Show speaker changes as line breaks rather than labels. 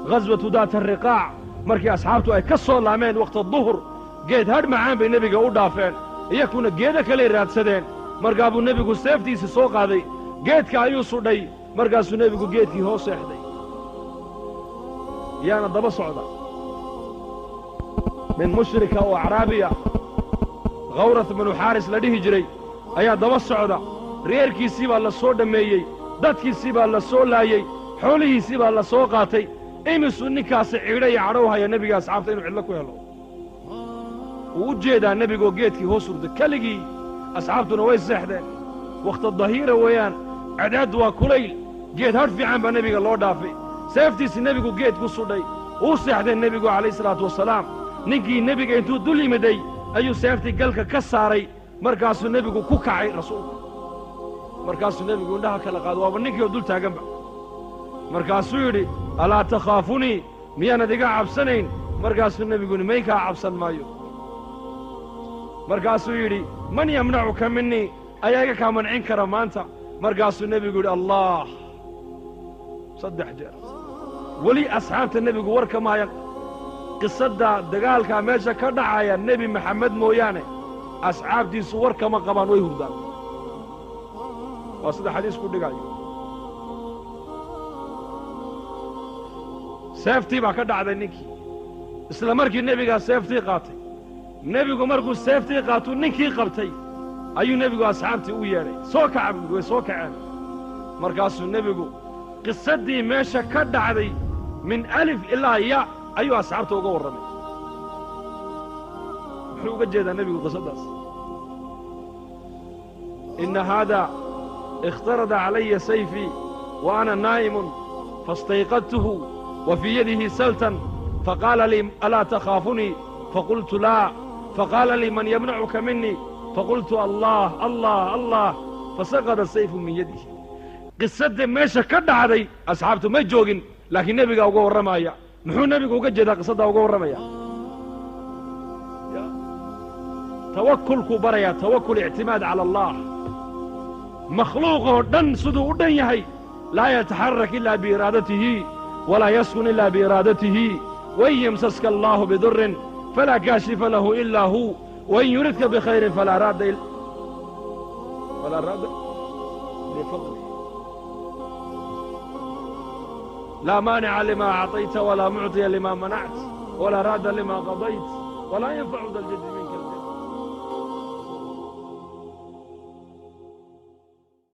Ghaswatu daata ariqaac markii asxaabtu ay ka soo laameen wakhta duhur, geed hadh macaan bay nebiga u dhaafeen, iyakuna geedo kaley raadsadeen. Markaa buu nebigu seeftiisa soo qaaday, geedka ayuu sudhay, markaasuu nebigu geedkii hoos seexday. Yaana daba socda nin mushrika oo acraabiya, Khawrath binu Xaaris la dhihi jiray, ayaa daba socda. Reerkiisii baa la soo dhammeeyey, dadkiisii baa la soo laayey, xoolihiisii baa la soo qaatay. Imisuu ninkaasi ciidho iyo cadhow haya nebiga asxaabta inuu cidlo ku helo. Wuu u jeedaa nebigoo geedkii hoos hurda keligii, asxaabtuna way seexdeen. Wakhta dahiira weeyaan, cadhaaddu waa kulayl. Geed hadh fiican baa nebiga loo dhaafay, seeftiisii nebigu geed ku sudhay, wuu seexday nebigu calayhi salaatu wasalaam. Ninkii nebiga intuu dul yimiday ayuu seeftii galka ka saaray, markaasuu nebigu ku kacay rasuulku. Markaasuu nebigu indhaha kala qaado, waaba ninkii oo dul taaganba. Markaasuu yidhi, alaa takhaafunii, miyaanad iga cabsanayn? Markaasuu nebigu yidhi, may kaa cabsan maayo. Markaasuu yidhi, man yamnacuka minii, ayaa iga kaa mancin kara maanta? Markaasuu nebigu yidhi, allah, 3 jeer. Weli asxaabta nebigu warka ma hayan qisadda dagaalkaa meesha ka dhacaya. Nebi Maxamed mooyaane asxaabtiisu war kama qabaan, way hurdaan. Waa sida xadiisku dhigayo. Seeftii baa ka dhacday ninkii. Isla markii nebigaa seeftii qaatay, nebigu markuu seeftii qaatuu ninkii qabtay, ayuu nebigu asxaabtii u yeedhay. Soo kaca buu yidhi. Way soo kaceen. Markaasuu nebigu qisaddii meesha ka dhacday min alif ilaa ya ayuu asxaabta uga warramay. Muxuu uga jeedaa nebigu qisaddaas? Inna haada ikhtarada calaya sayfii wa ana naa'imun faistayqadtuhu wa fii yadihi saltan, faqaala lii alaa takhaafunii? Faqultu laa. Faqaala lii man yamnacuka minii? Faqultu allah, allah, allah, fasaqada sayfu min yadihi. Qisadda meesha ka dhacday asxaabtu may joogin, laakiin nebigaa uga warramaya. Muxuu nebigu uga jeedaa qisaddaa uga warramaya? Tawakulkuu barayaa, tawakul, ictimaad cala allah. Makhluuqoo dhan siduu u dhan yahay, laa yataxarak ilaa biiraadatihi walaa yaskun ilaa biiraadatihi. Wain yamsaska allaahu bidurin falaa kaashifa lahu ilaa hu, wain yuridka bikhayrin falaa raadda lifadlih. Laa maanica lima acطayta walaa mucطiya lima manacت walaa raadda lima qadayt walaa yanfacu da ljaddi.